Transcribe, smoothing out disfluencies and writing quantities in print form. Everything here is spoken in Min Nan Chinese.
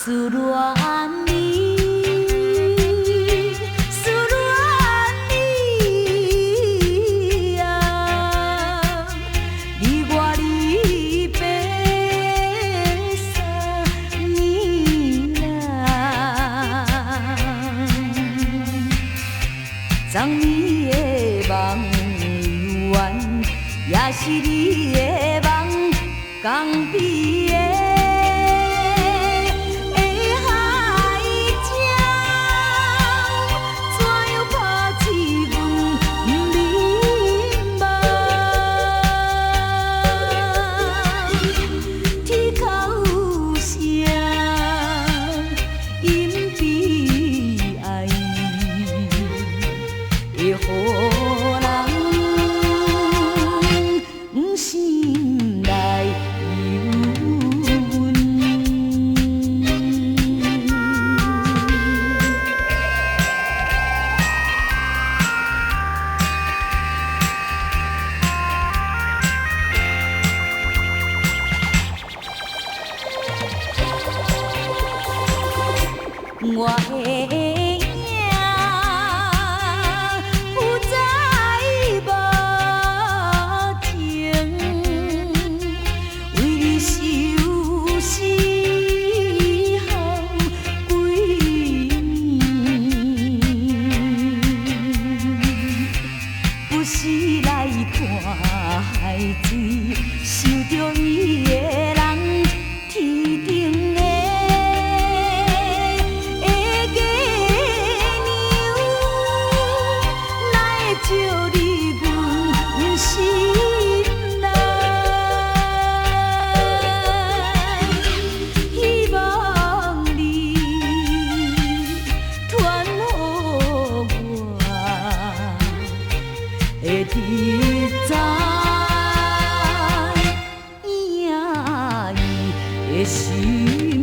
思戀你，思戀你啊！你我離別3年啦，昨暝的夢猶原，也是你的夢，江邊的海鸟，怎樣拍醒阮眠夢？天哭聲，因悲哀，會予人心內憂悶。我的影浮在目前，為你相思好幾年，不時來看海水，想著伊的人，天頂的月娘，哪會照入阮心內？希望你傳予我會知影伊的心。